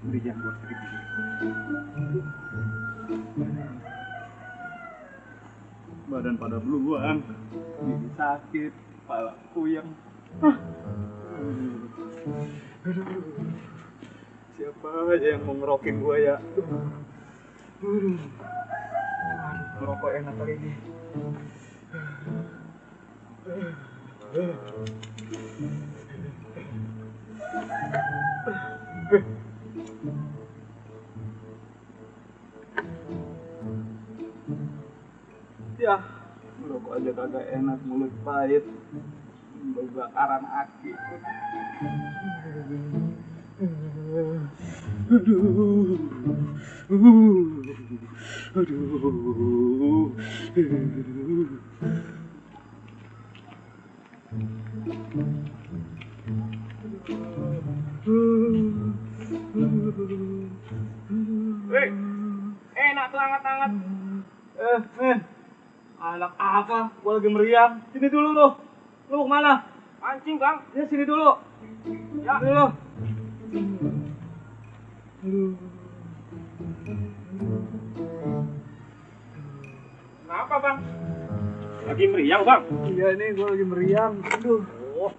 Meriang gua sakit gini. Badan pada beluan, gigi sakit, kepala puyeng. Aduh. Siapa aja yang mau ngerokin gua ya? Aduh, ngerokok enak kali ini. Ya, ngerokok aja kagak enak, mulut pahit, bau bakaran aki. Aduh. Weh, enak tuh hangat-hangat. Men, anak apa? Gua lagi meriang. Sini dulu lu. Lu mau kemana? Mancing, Bang. Ya sini dulu. Ya. Sini dulu. Kenapa, Bang? Lagi meriang, Bang. Iya nih, gua lagi meriang. Aduh, Oh,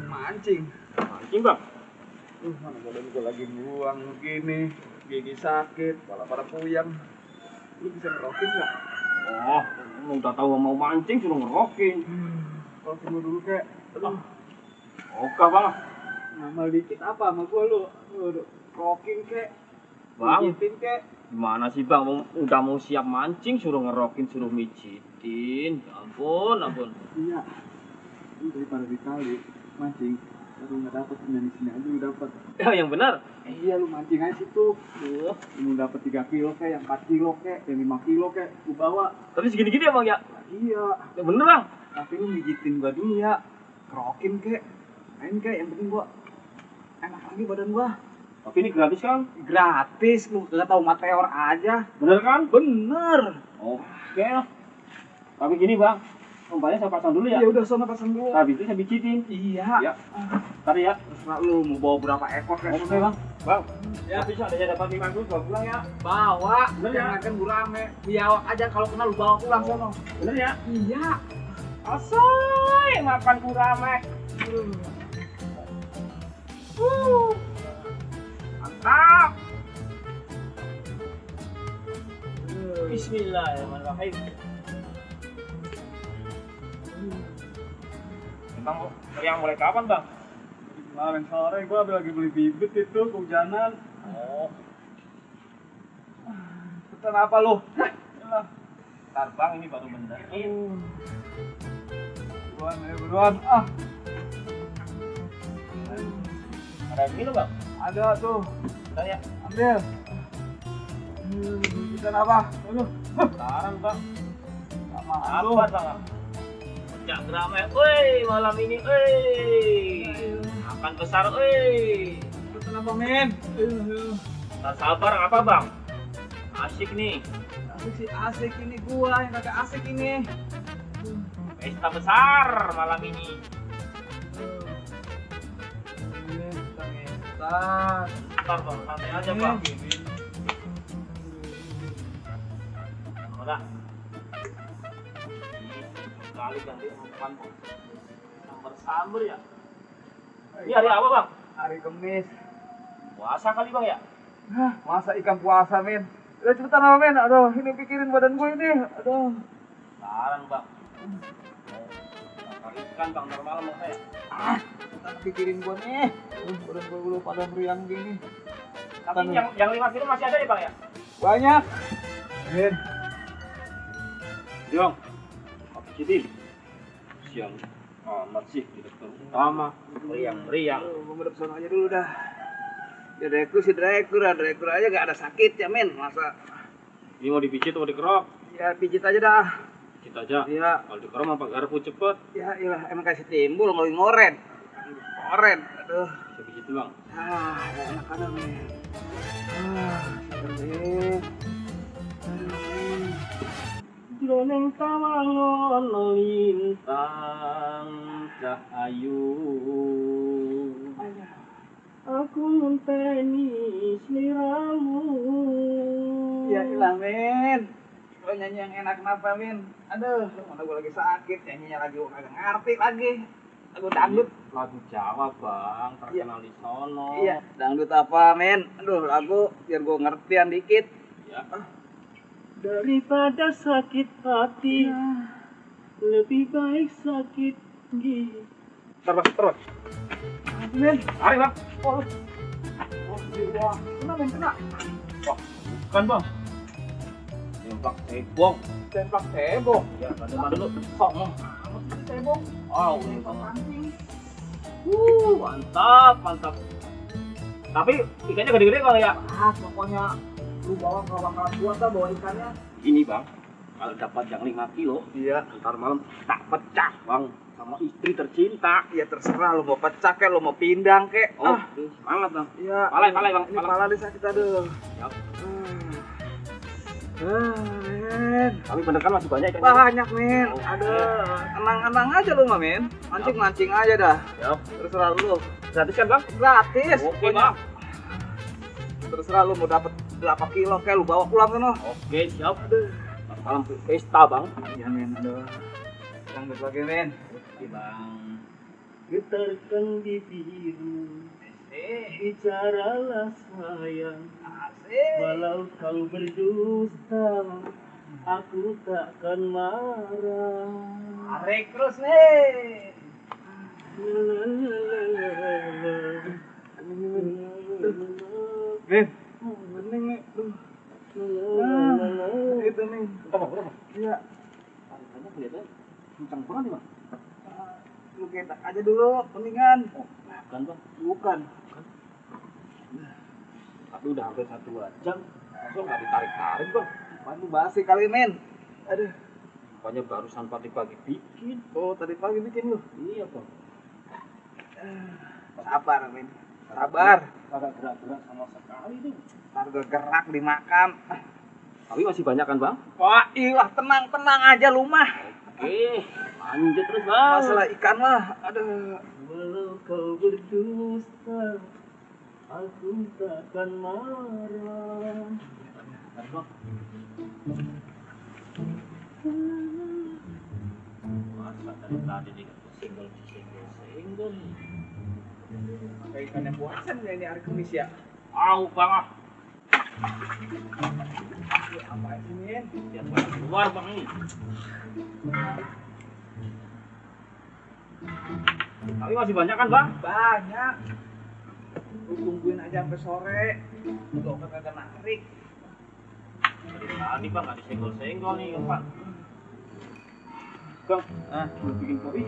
mancing. mancing, Bang. Mana badan gua lagi buang begini, gigi sakit, kepala pada puyeng. Lu bisa ngerokin nggak? Oh, udah tahu mau mancing suruh ngerokin. Kalau tunggu dulu kek. Aduh, Oke, Bang. ngamal dikit apa sama gua lu? Lu rokin kek, Bang, mijitin kek. gimana sih, Bang? Udah mau siap mancing suruh ngerokin, suruh mijitin. Ampun, ampun. Iya. Lu daripada di kali mancing, baru nggak dapet, di sini aja lu dapet. Ya, yang benar. Iya, lu mancing aja situ. Lu dapet 3 kilo kek, yang 4 kilo kek, yang 5 kilo kek, lu bawa. Tapi segini-gini ya, Bang, ya? Iya. Ya bener, Bang. Tapi lu mijitin gua dulu ya, kerokin kek, main kek, yang penting gua enak lagi badan gua. Tapi ini gratis, Kang. Gratis, lu gak tahu mateor aja. Bener kan? Bener. Oke. Tapi gini, Bang. Umpannya saya pasang dulu ya. Ya udah, sana pasang dulu. Habis itu saya bijitin. Iya. Ya. Tadi ya. Terserah lu mau bawa berapa ekor kek. Oke, Bang. Bang. Ya. Bisa ada dapat 5 ratus bawa pulang ya. Bawa, Bener ya? jangan kan gurame. Biawak aja kalau kena lu bawa pulang sono. Bener ya? Iya. Asoy, makan kurame. Mantap. Bismillahirrahmanirrahim. Bang, yang mulai kapan, Bang? Kemarin sore gua lagi beli bibit itu kehujanan. Oh, Pesan apa lu? Yalah. ntar Bang, ini baru benerin. Buruan, ayo buruan. Ah, Ada yang minum, Bang? ada tuh. Saya. Ambil. Pesan apa? Aduh. Taran, Bang. Sama Apa, lu. Bang? Pecah drama, woi, malam ini, woi. Akan besar, woi. Pesan apa, men? Tak sabar apa, Bang? Asik nih. Asik sih, asik ini gua yang kagak asik ini. Pesta besar malam ini. Bentar. Ntar, Bang, santai aja, Bang. Udah. Kali ganti umpan sambar ya. Ini hari apa, Bang? Hari Kamis. Puasa kali, Bang, ya? Hah, masa ikan puasa, men? Udah cepetan apa, men? Aduh, ini pikirin badan gue ini. Aduh. Sekarang, Bang. Bakar ikan, Bang, normal sama saya. Cepetan pikirin gue nih. Badan gue udah pada meriang gini. Tapi yang 5 kilo masih ada ya, Bang, ya? Banyak. Men. Jong. Apa citin? Siang amat sih di depan utama. Meriang-meriang. Gue ngadep sana aja dulu dah. Ya direktur sih direktur aja gak ada sakit ya, men. Masa Ini mau dipijit atau dikerok? ya pijit aja dah. Pijit aja. Iya. Kalau dikerok apa garpu cepet. Ya iyalah, emang kasih timbul ngoren. Ngoren. Aduh. Segitu bang. Enak ada men. Seger. Jroning tawangon lintang cahayu. Aku ngenteni sliramu. Ya ilah men. Lo nyanyi yang enak kenapa men? Aduh, mana gue lagi sakit, nyanyinya lagi gue kagak ngerti lagi. Lagu dangdut. Lagu Jawa bang, terkenal di sono. Iya, dangdut apa men? Aduh, lagu biar gue ngertian dikit. Ya. Daripada sakit hati, lebih baik sakit gigi. Terus. Men, Mari bang. oh, jiwa. Kena men, kena. Bukan bang. Templak cebong. Templak cebong. Ya, mana dulu. Sok. Cebong. Wow. Templak pancing. Mantap. Tapi ikannya gede-gede bang ya. Pokoknya lu bawa gak bakalan kuat dah bawa ikannya. Ini bang, kalau dapat yang 5 kilo, Iya. ntar malam tak pecah bang sama istri tercinta. Ya terserah lu mau pecah kek, lu mau pindang kek. Semangat bang. Iya. Palai bang. Ini pala dia sakit aduh. Siap. Men. Tapi bener kan masih banyak ikannya. Banyak men. Aduh, tenang aja lu mah men. Mancing aja dah. Siap. Terserah lu. Gratis kan bang? Gratis. Oke bang. Terserah lu mau dapat berapa kilo kek lu bawa pulang sono. Oke siap. Malam pesta bang. Iya men, aduh. Lanjut lagi men. Oke bang. Getarkan bibirmu, bicaralah sayang. Walau kau berdusta, aku takkan marah. Tarik terus nih. Men, bening nih. Itu nih. Berapa? Iya. Tarikannya kelihatan kencang banget nih bang. Lu gentak aja dulu, mendingan. Bukan bang. Bukan. Tapi udah hampir 1 jam, langsung nggak ditarik-tarik bang. Lu basi kali men. Aduh. Pokoknya barusan pagi-pagi bikin. Oh, tadi pagi bikin lu. Iya bang. Sabar men. Sabar. Kagak gerak-gerak sama sekali tuh. Ntar gerak dimakan. Tapi masih banyak kan bang? Wah, ilah tenang aja lu mah. Oke, lanjut terus bang. Masalah ikan mah, aduh. Walau kau berdusta, aku takkan marah. Masa dari tadi nih single. Kayak ikan yang puasan ya ini hari Kamis ya. Au bang ah. Apa sih men? Biar pada keluar bang ini. Tapi masih banyak kan bang? Banyak. Lu tungguin aja sampai sore. Gak kagak narik. Dari tadi bang nggak disenggol-senggol nih Pak. Bang, Lu bikin kopi?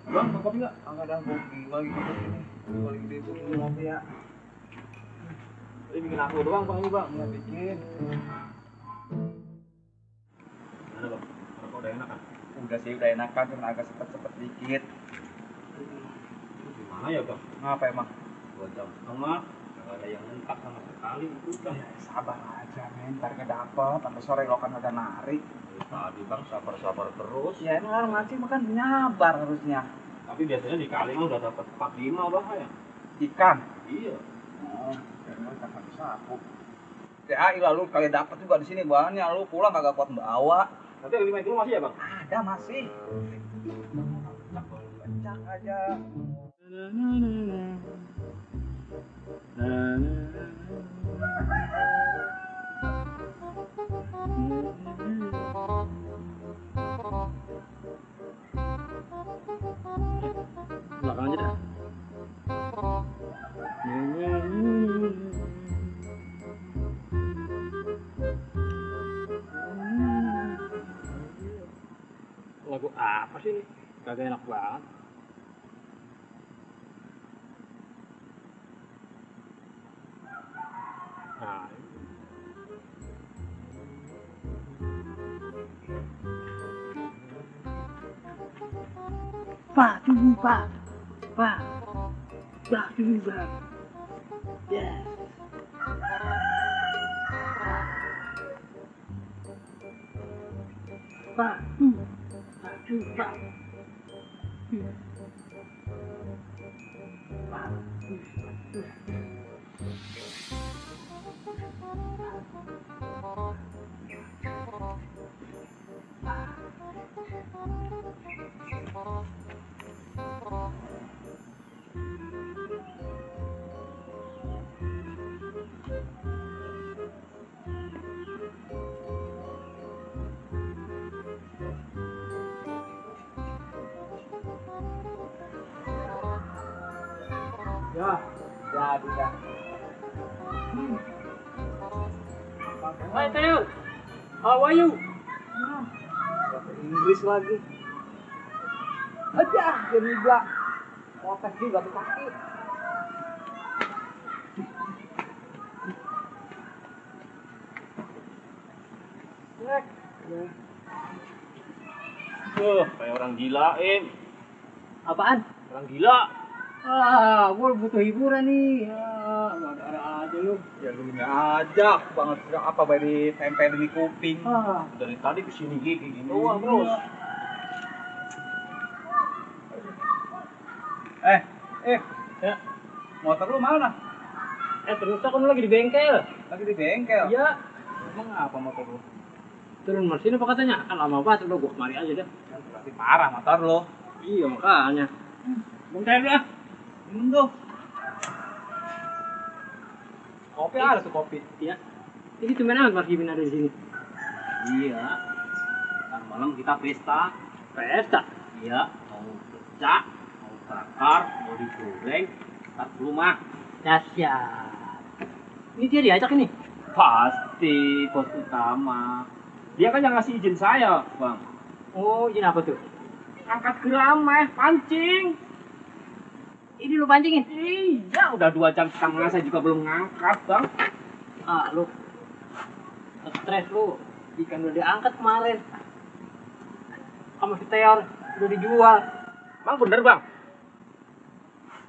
bang mau kopi nggak? Enggak ada kopi lagi kopi ini. Gua lagi di sini ngopi ya. Ini bikin aku doang bang ini bang. Ya bikin. Gimana bang? Rokok udah enak kan? Udah sih udah enakan, cuma agak cepet dikit. Gimana ya bang? Ngapa emang? 2 jam setengah, nggak ada yang ngentak sama sekali itu bang. Ya sabar aja men, ntar dapet, sampai sore lo kan agak narik. Tadi bang sabar terus. Ya emang orang mancing makan nyabar harusnya. Tapi biasanya di kali mah udah dapat 45 bang ya. Ikan. Iya. Oh, emang ikan habis sapu. Ya ilah lu kali dapet juga di sini banyak, lu pulang kagak kuat bawa. Nanti yang 5 kilo masih ya bang? Ada masih. Pecah aja. Belakang aja dah. Lagu apa sih ini? Kagak enak banget. Nah, Pak, tunggu Pak. Pak, Aduh, Bang. Ya. Pak. Aduh, Pak. Ya, jadi dah. Hai Theo, how are you? Bahasa Inggris lagi. Aja, jadi juga. Otak juga tuh kaki. Ya. Kayak orang gila, Apaan? Orang gila. Gue butuh hiburan nih. Nggak ada aja lu. Ya lu ngajak banget udah apa bayi di tempel di kuping. Dari tadi kesini gigi gini doang terus. Ya. Motor lu mana? Ternyata kamu lagi di bengkel. Lagi di bengkel. Iya. Emang apa motor lu? Turun mesin apa katanya? Kan lama banget udah gua kemari aja dah. Kan berarti parah motor lu. Iya makanya. Bentar dulu ah. Minum tuh. Kopi ada tuh kopi. Iya. Ini tuh mana Mas Gimin ada di sini? Iya. Ntar malam kita pesta. Pesta? Iya. Mau pecah, mau bakar, mau digoreng, ntar ke rumah. Dahsyat. Ini dia diajak ini? Pasti, bos utama. Dia kan yang ngasih izin saya, Bang. Oh, izin apa tuh? Angkat geramai, pancing. Ini lu pancingin? Iya, udah 2 jam setengah saya juga belum ngangkat, Bang. Lu stres lu. Ikan udah diangkat kemarin. Kamu si Teor udah dijual. Bang, bener, Bang?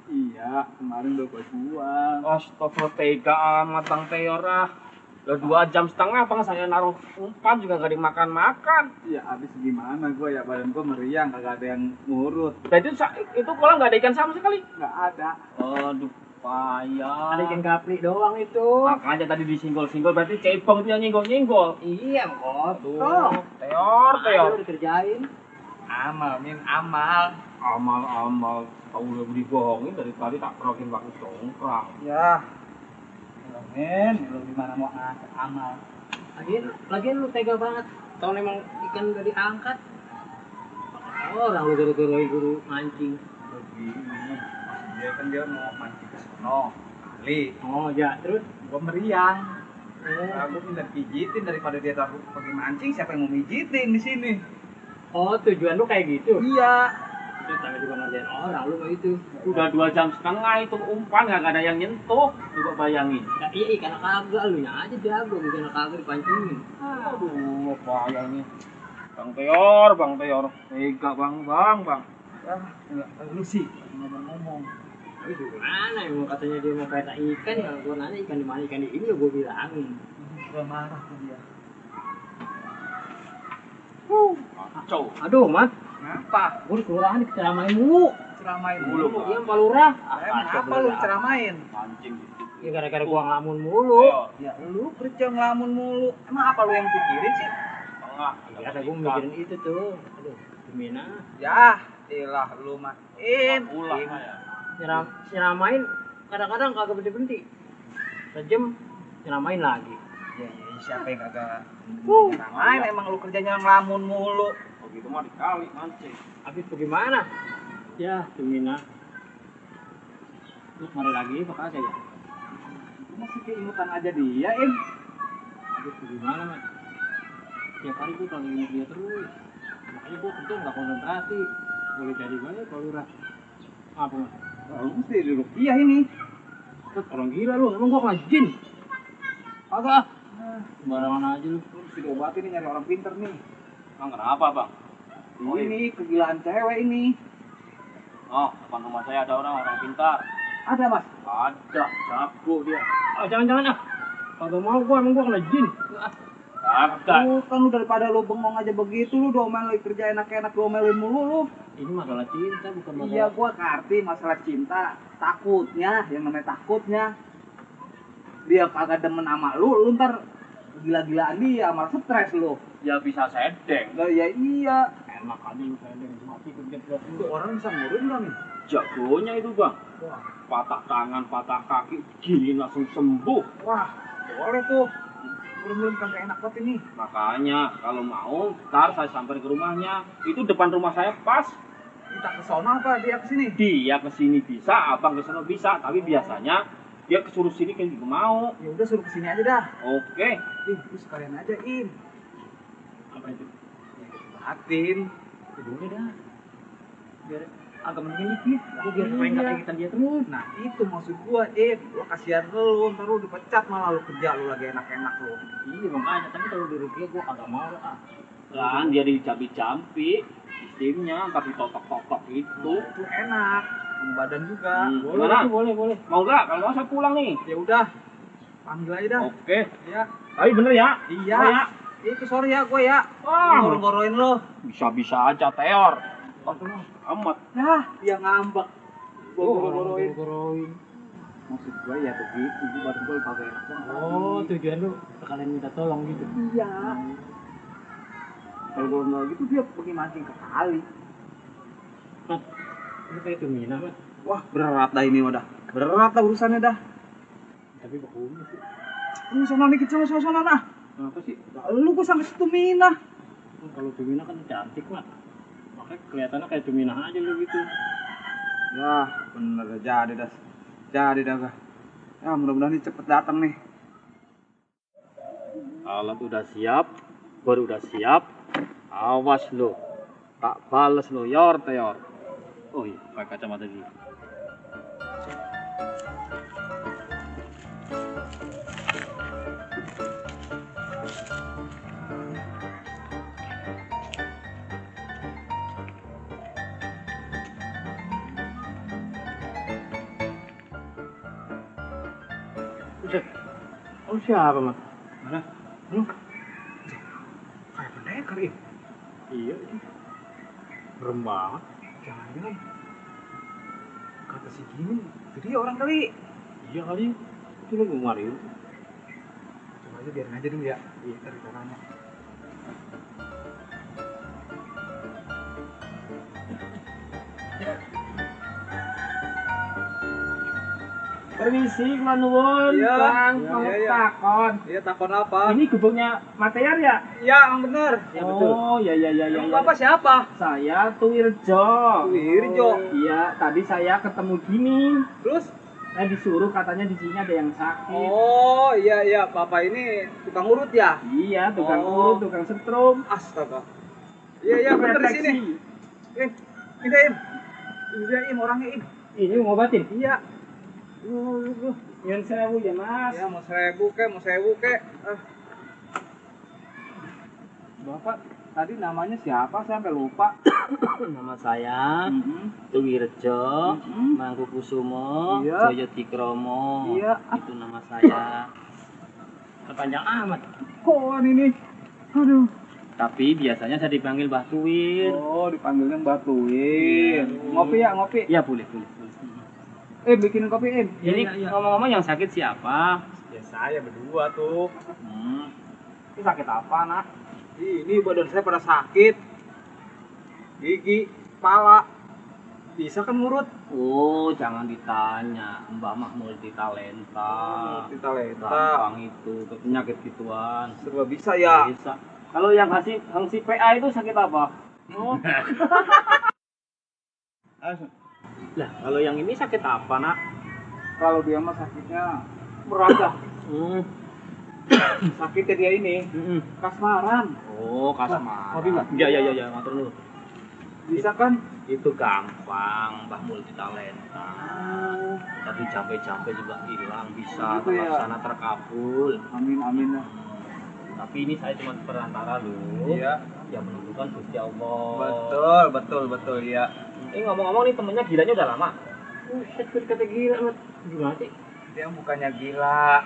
Iya, kemarin udah gua jual. Astagfirullah, tega amat Bang Teor ah. Udah 2 jam setengah Bang, saya naruh umpan juga gak dimakan-makan. Ya abis gimana gua ya badan gua meriang kagak ada yang ngurut. Dan itu kolam gak ada ikan sama sekali. Nggak ada. Aduh, payah. Ada ikan kapri doang itu. Makanya tadi disinggol-singgol, berarti Cepong itu yang nyenggol-nyenggol. Iya, Kos. Aduh, Teor. Ayo dikerjain. Amal, Min, amal. Amal-amal, tahu udah dibohongin dari tadi tak kerokin pakai congkrang. Ya. Lu, Min, lu gimana mau ngangkat amal? Lagian lu tega banget. Tahu emang ikan udah diangkat. Orang lu gara-gara guru mancing. Begini. Dia mau mancing ke sono. Kali. Oh, ya, terus Gua meriang. oh, Aku minta pijitin daripada dia taruh pergi mancing, siapa yang mau mijitin di sini? tujuan lu kayak gitu. Iya. Terus sampai juga ngerjain orang lu mah itu. Udah 2 jam setengah itu umpan gak ada yang nyentuh. Coba bayangin. Ya, iya, ikan kagak lu nya aja jago, ikan kagak dipancingin. Aduh, payah ini. Bang Teor. Tega bang. Ya, enggak lu sih ngomong-ngomong. Tapi gimana emang katanya dia mau kayak ikan ya, gua nanya ikan di mana, ikan di ini gua bilangin. Udah marah tuh dia. Kacau. Aduh, Mat, Kenapa? gua di kelurahan diceramain mulu. Ceramain Mulu, mulu. Iya, Pak Lurah. Emang apa lu ceramain? Mancing gitu. Ya gara-gara gua ngelamun mulu. Ayo, Ya lu kerja ngelamun mulu. Emang apa lu yang pikirin sih? tengah. Ya, ada gua mikirin itu tuh. Aduh, gimana? Ya, ilah lu mah. Ulah ya. Nyeramain kadang-kadang kagak berhenti. Sejam nyeramain lagi. Ya, siapa yang kagak ceramain? Emang lu kerjanya ngelamun mulu. Begitu mah dikali mancing. Habis bagaimana? Ya, gimana? Lu kemari lagi bakal aja ya? Lu masih keingetan aja dia, Im. Habis bagaimana, Mat? Tiap hari gua kalau ingat dia terus. Makanya gua kerja nggak konsentrasi. Boleh jadi banyak kalau Lurah. Apa, Mat? Lu mesti di rupiah ini. Mat, orang gila lu, emang gua kena jin. Kagak. Sembarangan aja lu. Lu mesti diobatin nih, nyari orang pinter nih. Bang, kenapa bang? Ini kegilaan cewek ini. Oh, depan rumah saya ada orang pintar. Ada mas. Ada, jago dia. Ah, jangan-jangan ah. Kagak mau gua, emang gua kena jin. Kagak. Lu kan lu daripada lu bengong aja begitu, lu domain lagi kerja enak-enak domelin mulu lu. Ini masalah cinta bukan masalah. Iya gua ngerti masalah cinta. Takutnya, yang namanya takutnya. Dia kagak demen sama lu ntar gila-gilaan dia, malah stres lu. Ya bisa sedeng. Lah ya iya. Enak aja lu sedeng mati kerja Itu orang bisa ngurun nggak nih? jagonya itu bang. Wah, Patah tangan, patah kaki, gini langsung sembuh. wah, boleh tuh. Belum kagak enak banget ini. Makanya kalau mau, ntar saya sampai ke rumahnya. Itu depan rumah saya pas. Kita ke sono apa dia ke sini? Dia ke sini bisa, abang ke sana bisa. Tapi biasanya dia kesuruh sini kan juga mau. Ya udah suruh ke sini aja dah. Oke. Lu sekalian aja in. Apa itu? Batin. Ya boleh dah. Biar agak mendingin dikit. Aku biar pengen kepengetan dia terus. Nah itu maksud gua, gua kasihan lu, ntar lu dipecat malah lu kerja lu lagi enak-enak lu. Iya makanya, tapi kalau di Rukia gua kagak mau ah. Kan dia dicampi-campi, sistemnya, ntar ditotok-totok itu. Itu enak, badan juga. Boleh, boleh. Mau nggak? Kalau mau saya pulang nih. Ya udah, panggil aja dah. Oke. Ya. Tapi bener ya? Iya. Oh, ya. Itu sorry ya gua ya. Wah. Ngorong-ngoroin lo. Bisa-bisa aja teor. Amat. Nah, dia ngambek. Gua ngorong-ngoroin. Goroin. Maksud gua ya begitu, gua badan gua kagak enak banget. Oh, tujuan lu sekalian minta tolong gitu. Iya. Kalau gua nggak gitu dia pergi mancing ke kali. Mat, ini kayak Tumina, Mat. Wah, berat dah ini udah. Berat dah urusannya dah. Tapi bakunya sih. Lu sono dikit sono nah. Kenapa sih? Lu gua sampai situ Mina. Kalau Tumina kan cantik, Mat. Makanya kelihatannya kayak Tumina aja lu gitu. Ya, bener jadi dah. Jadi dah gua. Ya, mudah-mudahan ini cepet datang nih. Alat udah siap, baru udah siap. Awas lo, tak bales lo, yor teor. Oh iya, pakai kacamata dulu. Buset, lu siapa, Mat? Mana? Lu? Kayak pendekar ini. Iya, serem banget. Jangan-jangan kata si Gini, itu dia orang kali. Iya kali, itu lagi Mario. Coba aja biarin aja dulu ya. Iya, ntar kita tanya. Permisi, Klan Nuwun. Iya. Bang, Iya, mau iya. takon. Iya, takon apa? Ini gubuknya Matear ya? Iya, emang bener. Ya betul. Oh, ya. Emang Bapak siapa? Saya Tuwirjo. Tuwirjo. Iya, tadi saya ketemu gini. Terus? Saya disuruh katanya di sini ada yang sakit. Oh, iya. Bapak ini tukang urut ya? Iya, tukang Oh. urut, tukang setrum. Astaga. Iya, bener di sini. Ini dia, Im. Ini dia, Im, orangnya, Im. Ini ngobatin. Iya. Yang sewu ya, Mas. Ya, mau 1000 kek. Bapak tadi namanya siapa? Saya sampai lupa. Nama saya Tuwirjo, Mangkukusumo, Iya. Joyotikromo. Iya. Itu nama saya. Panjang amat. Kok ini? Aduh. Tapi biasanya saya dipanggil Mbah Tuwir. Oh, dipanggilnya Mbak Tuwir. Ngopi ya, ngopi. Ya boleh. Bikinin kopi, Im. Jadi ngomong-ngomong yang sakit siapa? Ya saya berdua tuh. Ini sakit apa, Nak? Ini badan saya pada sakit. Gigi, kepala. Bisa kan ngurut? Oh, jangan ditanya. Mbah mah multi talenta. Kita leta. Gampang itu, penyakit gituan. Serba bisa ya. Bisa. Kalau yang fungsi PA itu sakit apa? Oh. Lah, kalau yang ini sakit apa, Nak? Kalau dia mah sakitnya berat dah. Sakitnya dia ini kasmaran. Oh, kasmaran. Kopi, Mbak? Iya, ngatur dulu. Bisa kan? Itu gampang, Mbah multi talenta. Tapi capek-capek juga hilang, bisa Gitu ya? terlaksana terkabul. Amin dah. Tapi ini saya cuma perantara loh. Iya. Yang menentukan Gusti Allah. Betul ya. Ini ngomong-ngomong nih temennya gilanya udah lama. Buset, kata gila, Mat. Gimana sih? Dia bukannya gila.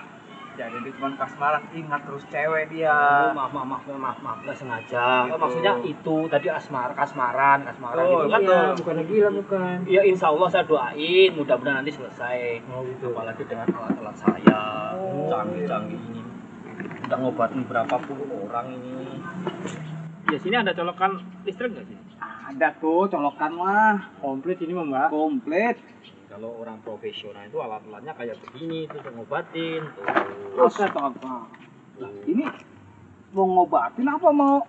Jadi dia cuma kasmaran, ingat terus cewek dia. Maaf, nggak sengaja. Gitu. Maksudnya itu tadi kasmaran gitu kan? Iya, bukan gila, bukan. Iya, insya Allah saya doain, mudah-mudahan nanti selesai. Oh gitu. Apalagi dengan alat-alat saya, canggih-canggih ini. Udah ngobatin berapa puluh orang ini. Ya sini ada colokan listrik nggak sih? Ada tuh colokan mah. Komplit ini Mbak. Komplit. Kalau orang profesional itu alat-alatnya kayak begini tuh untuk ngobatin tuh. Terus apa? Lah, ini mau ngobatin apa mau?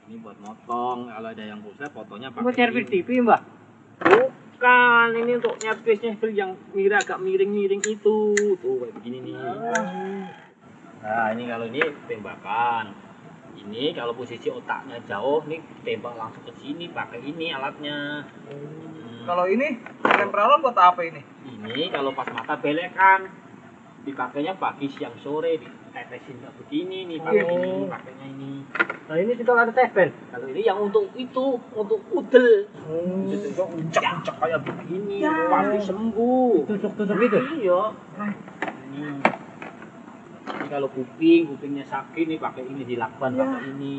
Ini buat motong, kalau ada yang rusak fotonya pakai. Buat nyervis ini. TV, Mbak? Bukan, ini untuk nyervis yang agak miring-miring itu. Tuh kayak begini nih. Nah, ini kalau ini tembakan. Ini kalau posisi otaknya jauh nih tembak langsung ke sini pakai ini alatnya. Kalau ini temperon buat apa ini? Ini kalau pas mata belekan dipakainya pagi siang sore ditetesin kayak begini nih pakai ini pakainya ini. Nah ini juga ada tepen. Kalau ini yang untuk itu untuk udel. Itu uncak kayak begini pasti sembuh. Tusuk-tusuk gitu. Iya. Ini kalau kupingnya sakit nih pakai ini dilakban pakai ini.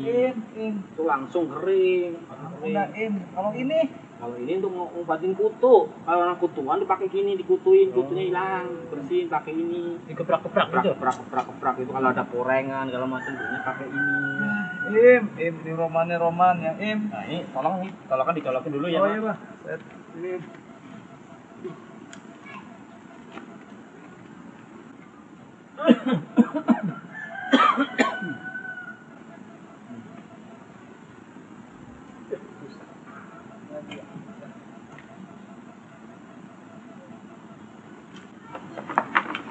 Itu langsung kering. Udah Kalau ini Kalau ini untuk ngobatin kutu. Kalau orang kutuan dipakai gini, dikutuin, kutunya hilang, bersihin pakai ini. Dikeprak-keprak gitu. Keprak itu kalau ada porengan segala macam punya pakai ini. di roman ya Nah, ini tolong kan dicolokin dulu ya, Oh Mas. iya, Pak. Ini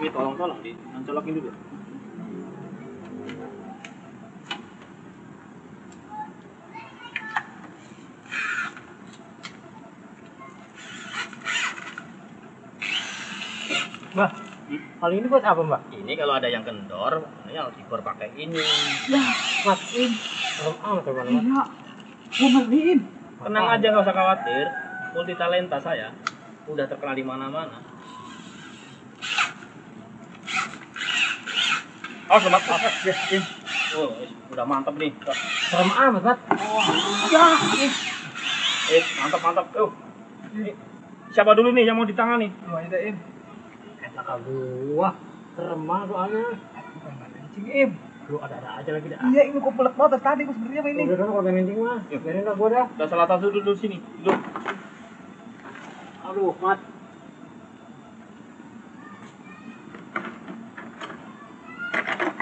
Ini tolong dicolokin dulu. Mbak, kalau ini buat apa, Mbak? Ini kalau ada yang kendor, ini harus dibor pakai ini. Matiin. Serem amat ya, Mbak. iya. Benerin. Tenang aja, nggak usah khawatir. Multi talenta saya udah terkenal di mana-mana. Oh, selamat. Oh, udah mantap nih. Serem amat, Mbak. Mantap. Ini siapa dulu nih yang mau ditangani? Tuh aja deh, Kata gua. Serem banget soalnya. Bukan kencing, Lu ada aja lagi dah. Iya, ini kok pelet banget tadi gua sebenarnya sama ini. Udah kalau pengen kencing mah. Biarin dah gua dah. Udah salah satu dulu sini. Duduk. Aduh, Mat.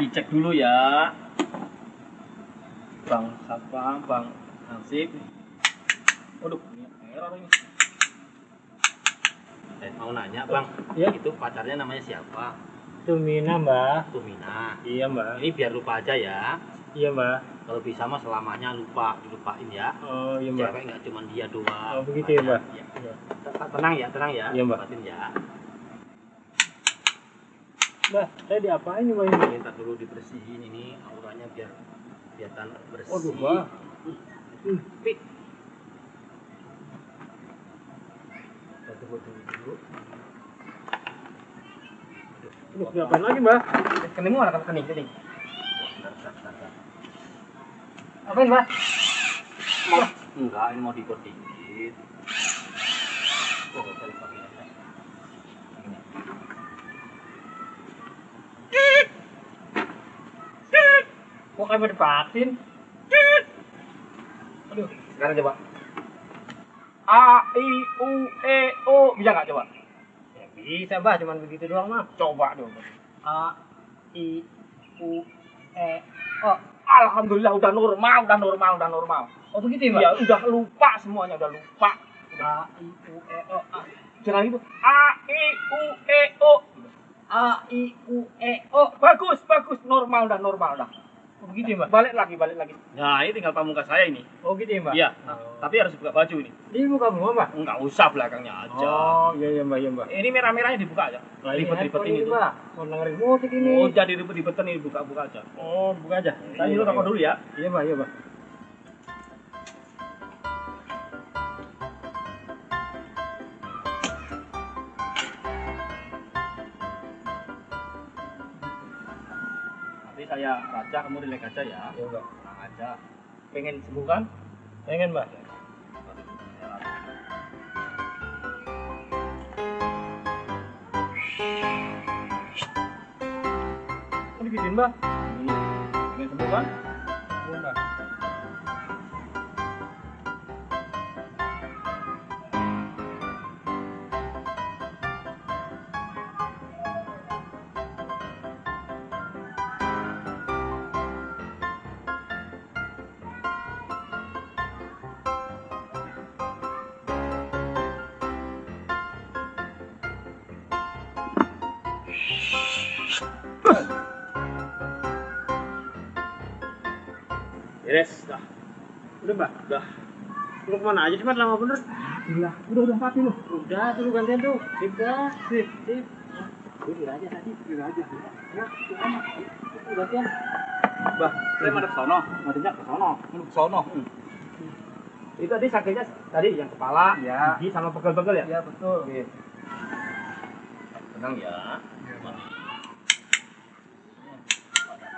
Dicek dulu ya. Bang Satpam, Bang Nasib. Waduh, ini error ini. Mau nanya, Bang. Ya. Itu pacarnya namanya siapa? Tumina, Mbak. Tumina. Iya, Mbak. Ini biar lupa aja ya. Iya, Mbak. Kalau bisa mah selamanya dilupain ya. Oh, iya, Mbak. Cewek nggak cuma dia doang. Oh, begitu ya, Mbak. Ya. Iya. Tenang ya. Iya, Mbak. Lupain ya. Mbak, saya diapain nih, Mbak ini? Minta dulu dibersihin ini auranya biar kelihatan bersih. Waduh, Mbak. Pi. Dulu. Aduh, diapain lagi, Mbak? Kening mana kan kening. Bentar. Apain, Mbak? Enggak, ini mau dikot dikit. Oh, saya lupa gini. Kok kayak divaksin? Aduh, sekarang coba. A, I, U, E, O. Bisa nggak coba? Ya, bisa, Mbak. Cuman begitu doang, mah. Coba dong. A, I, U, E, O. Alhamdulillah udah normal. Oh, begitu ya, Mbak? Ya, udah lupa semuanya, udah lupa. A, I, U, E, O. A, Jangan gitu. A, I, U, E, O. A, I, U, E, O. Bagus. Normal dah. Oh, begitu ya, Mbak? Balik lagi. Nah, ini tinggal pamungkas saya ini. Oh, gitu ya, Mbak? Iya. Oh. Tapi harus buka baju ini. Ini buka semua, Mbak? Enggak usah belakangnya aja. Oh, iya, Mbak. Ini merah-merahnya dibuka aja. Ribet-ribetin itu. Mbak. Mau dengerin musik ini. Oh, jadi ribet-ribetin ini buka aja. Oh, buka aja. Saya dulu rokok dulu ya. Iya, Mbak. Nanti saya raja, kamu relax aja ya. Iya, Mbak. Tenang aja. Pengen sembuh kan? Pengen, Mbak. Ini bikin Mbak. Pengen sembuh kan? Iya, Mbak. Beres, dah. Udah Mbak, udah. Lu kemana aja sih, Mat? Lama bener. Gila, udah mati lu. Udah, tuh lu gantian tuh. Sip dah. Sip. Gue di raja tadi. Di aja. Ya, itu gantian. Bah, saya madep sono. Madepnya ke sono. Lu ke sono. Itu tadi sakitnya tadi yang kepala, Ya. gigi sama pegel-pegel ya? Iya, betul. Tenang ya.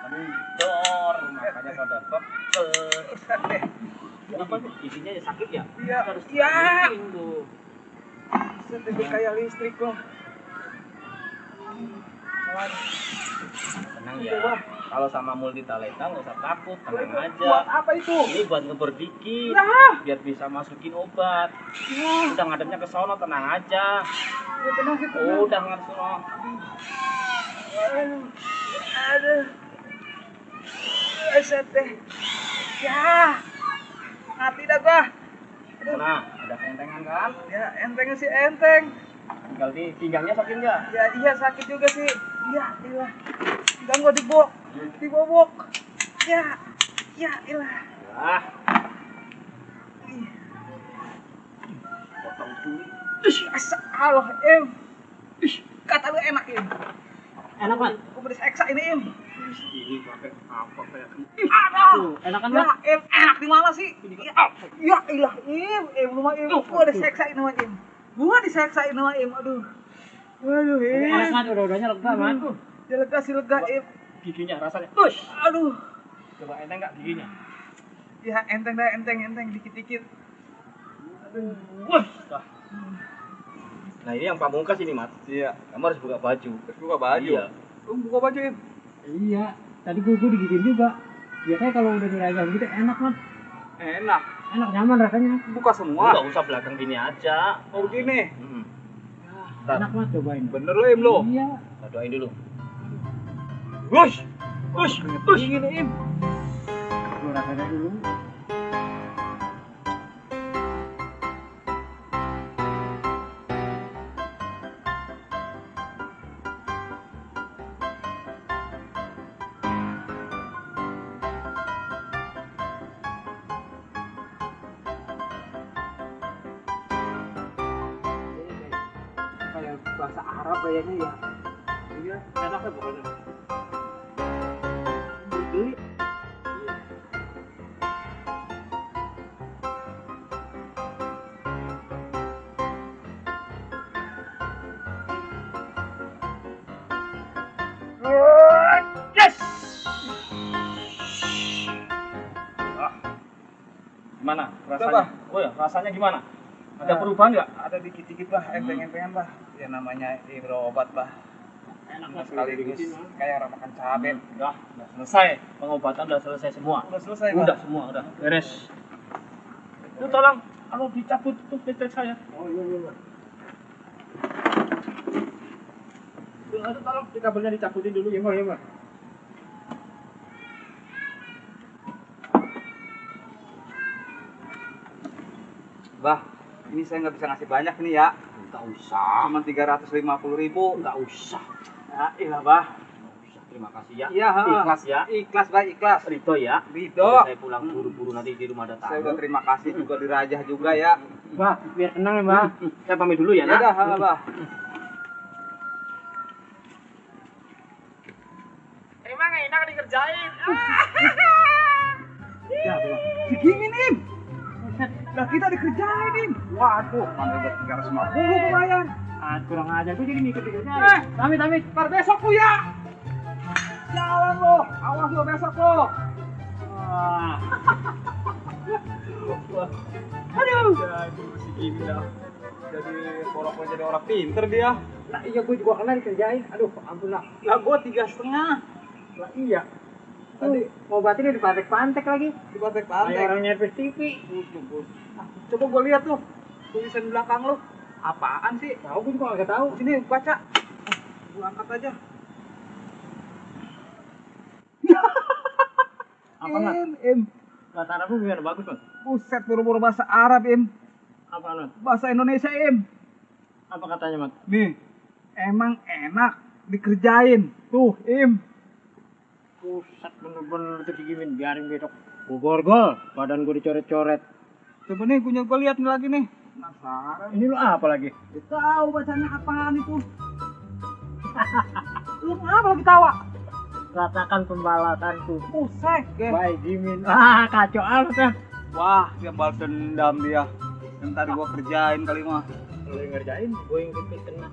Kendor, makanya pada pegel. Apa tuh? Isinya ya sakit ya? Iya. Harus Iya. dibikin tuh. Sedikit kayak listrik loh. Tenang ya. Kalau sama multi talenta nggak usah takut, tenang aja. Buat apa itu? Ini buat ngebor dikit, Ya. biar bisa masukin obat. Ya. Udah ngadepnya ke sono, tenang aja. Ya tenang sih, tenang. Udah ngadep sono. Aduh. Aset deh. Ya. Mati dah gua. Nah, ada kentengan kan? Ya, entengnya sih enteng. Tinggal di pinggangnya sakit nggak? Ya iya sakit juga sih. Iya, iya. Enggak gua dibobok. Ya. Ya, ilah. Ah, Potong kulit. Asa Allah, Im. Kata lu enak, Im. enak kan? Gua beres eksa ini, Im. Ini pakai apa kayak? Aduh. Enak kan, Ya, Mat? Im, enak di mana sih? Ya, ilah, Im, lu mah Im. Gua diseksa ini mah, Im. Gua diseksa ini mah, Im. Aduh. Waduh, Enak Im. kan? Udah-udahnya lega, Mat. Ya lega sih lega, Im. Giginya rasanya. Aduh. Coba enteng nggak giginya? Ya, enteng dah, enteng dikit-dikit. Wah. Nah, ini yang pamungkas ini, Mat. Iya. Kamu harus buka baju. Buka baju. Iya. Lu buka baju, Im. Iya, tadi gue digigit juga. Biasanya kalau udah dirajang gitu enak Mat. Enak. Enak nyaman rasanya. Buka semua. Nggak usah belakang gini aja. Oh, begini. Ntar, Enak Mat, cobain. Bener lo, Im, lo. Iya. kita doain dulu. Wush. Dingin Im. Lu rasanya dulu. Kayak bahasa Arab kayaknya ya. Iya, enaknya pokoknya. Beli. Yes! Gimana rasanya? Coba. Oh ya, rasanya gimana? Ada perubahan nggak? Ada dikit-dikit bah, enteng-entengan bah. Ya namanya ibro obat bah. Enak Sekaligus kayak orang makan cabai. Udah selesai. Pengobatan udah selesai semua. Udah selesai Udah bah. semua, udah beres. Itu tolong kalau dicabut tuh listrik saya. Oh iya. Itu tolong di kabelnya dicabutin dulu ya, Mbak. Bah, ini saya nggak bisa ngasih banyak nih ya. Enggak usah. Cuma 350.000. Enggak usah. Ya, ilah bah. Enggak usah. Terima kasih ya. Iya, ha. Ikhlas ya. Ikhlas bah, ikhlas. Ridho ya. Ridho. Kalau saya pulang buru-buru nanti di rumah ada Saya udah tamu. terima kasih juga dirajah juga ya. Bah, biar tenang ya, Bah. Saya pamit dulu ya, Ya Nak. dah, ha, bah. Emang enak dikerjain. Ya, bah. Segini nih. Nah, kita dikerjain nih. Waduh, mana udah 350 gua bayar. Ah, kurang ajar gue jadi ngikut-ngikut. Eh. Amit. Ntar besok lu ya. Jalan lo, awas lo besok lo. Wah. Aduh, si Kimi dah. Jadi pura-pura jadi orang pinter dia. Nah iya gue juga kena dikerjain. Aduh ampun lah. Lah gua 3,5. Lah iya. Tadi mau batin di pantek-pantek lagi. Di pantek Kayak pantek. orang nyerpes TV. Coba gua lihat tuh tulisan belakang lo. Apaan sih? Tahu gue juga nggak tahu. Sini baca. Gua angkat aja. Apa Mat? Im. Bahasa Arab lu gimana bagus Mat? Buset, buru-buru bahasa Arab, Im. Apa Mat? Bahasa Indonesia, Im. Apa katanya Mat? Nih, emang enak dikerjain. Tuh, Im. Pusat bener-bener tuh digimin biarin besok. Gue gorgol, badan gue dicoret-coret. Coba nih, gua lihat nih lagi nih. Penasaran. Ini lu apa lagi? Tahu bacanya apaan itu? Lu ngapa lagi tawa? Rasakan pembalasanku. Pusek, ya. Baik Jimin. Ah kacau amat ya. Wah, dia balas dendam dia. Yang tadi gua kerjain kali mah. Lu yang ngerjain, gue yang kena.